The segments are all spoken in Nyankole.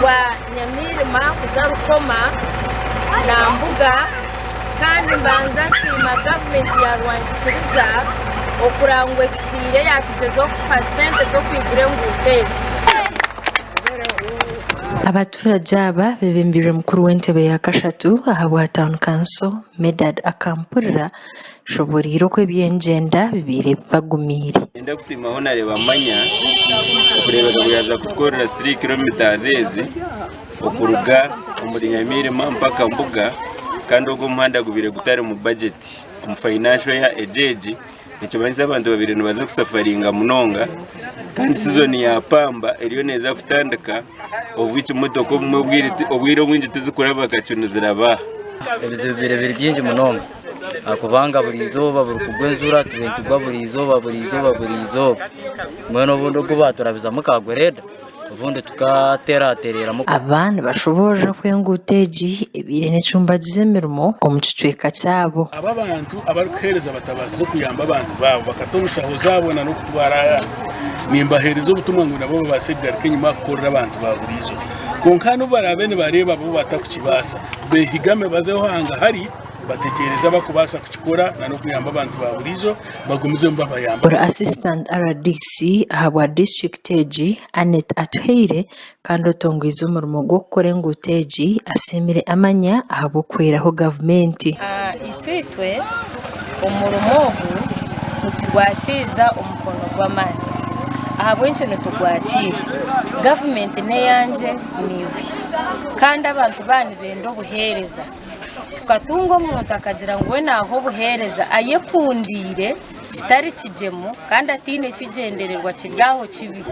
gwa Nyamiirima kuza Rukoma na Mbuga kandi mbanza nsiima gavumenti ya Rwangisiriza okuraba ngu etuhaire yatugyezaho kutuha sente z'okwigura enguuto ezi. Abaturagye aba bebembeirwe mukuru w'entebe ya kashatu ahabwa tauni kanso Medard Akampurira Shoboreire oku eby'engyenda bibaire bibagumiire. Niinyenda kusiima Honarebo Amanya okureebeka ngu yaaza kutukorera 3 kilometres ezi okuruga omuri Nyamiirima mpaka Mbuga kandi ogu omuhanda gubaire gutari mu bajeti omu financial year egi egi nikimanyisa abantu babaire nibaza kusafaringa munonga kandi sizoni ya pamba eriyo neeza kutandika of which motoka obumwe obwire obwingi tizikuraba kakyo niziraba aha. Ebizibu bibaire biri bingi munonga. Ahabw'okubanga buri izooba buri kugwa enjura tubaire nitugwa buri izooba buri izooba buri izooba mbwenu obundi ogu baaturabizamu ka greda obundi tukateerateereramu. Aba nibashoboorora ku enguuto egi ebaire necumbagiza emirimo omu kicweka kyabo. Aba abantu abarikuheereza batabaasize okuyamba abantu baabo bakata omu nshaho zaabo n'okutwara ahandi. Nimbaheereza obutumwa ngu nabo babaase kugaruka enyima kukorera abantu ba buriijo. Kwonka n'obu baraabe nibareeba bo batakukibaasa, beehigame bazeho hangahari Bategyereze abarikubaasa kukikora n'okuyamba abantu ba buriijo bagumizemu babayamba. Ori Assistant rdc ahabwa disiturikiti egi, Annet Atuhaire kandi otongoize omurimo gw'okukora enguuto egi asiimire Amanya ahabw'okuhweraho gavumenti. Itwe itwe omurimo ogu nitugwakiiza omukono gw'amaani. Ahabw'enki nitugwakiira? Gavumenti n'eyangye naiwe kandi abantu baaba nibenda obuheereza. Tukatunga omuntu akagira ngu we naaha obuheereza ayekundiire kitari kigyemo kandi ataine kigyendererwa kiri aho kibi,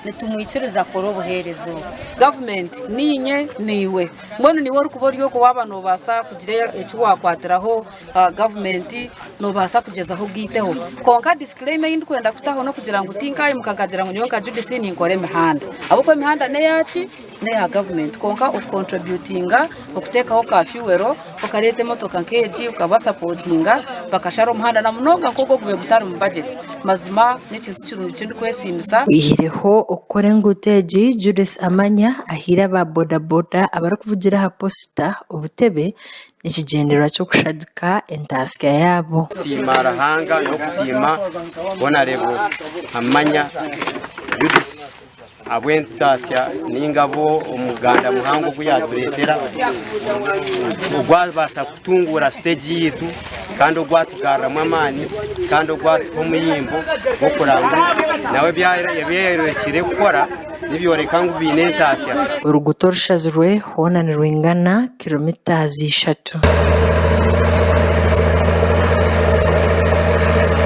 nitumwikiriza akore obuheereza obu. Gavumenti niinye naiwe. Mbwenu niiwe orikuba ori okwo waaba noobaasa kugira eki waakwatiraho gavumenti noobaasa kugyezaho ogaiteho. Kwonka disclaimer ei ndikwenda kutaho n'okugira ngu tinkaimuka nkagira ngu nyowe nka Judith ninkora emihanda. Ahabw'okuba emihanda n'eyaaki? N'eya gavumenti. Kwonka okukontributinga, okuteekaho ka fuel, okareeta emotoka nk'egi okabasapotinga bakashara omuhanda na munonga nk'ogu ogubaire gutari mu bajeti, mazima n'ekintu kirungi eki ndikwesiimisa. Oihireho okukora enguuto egi, Judith Amanya ahaire aba bodaboda abarikuvugira aha posita obutebe n'ekigyendererwa ky'okushagika entaasya yaabo. Kusiima Ruhanga n'okusiima Honarebo Amanya Judith ahabw'entaasya nainga bo omuganda muhango ogu yaatureetera ogwabaasa kutunguura siteegi yaitu kandi ogwatugaruramu amaani kandi ogwatuha omuhimbo gw'okureba ngu nawe ebi ayorekire kukora nibyoreka ngu baine entaasya. Oruguuto orushazirwe hoona nirwingana kiromita ishatu.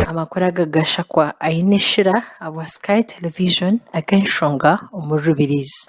Amakuru aga gashakwa Aine Shira ahabwa Sky Television ag'enshonga omuri Rubirizi.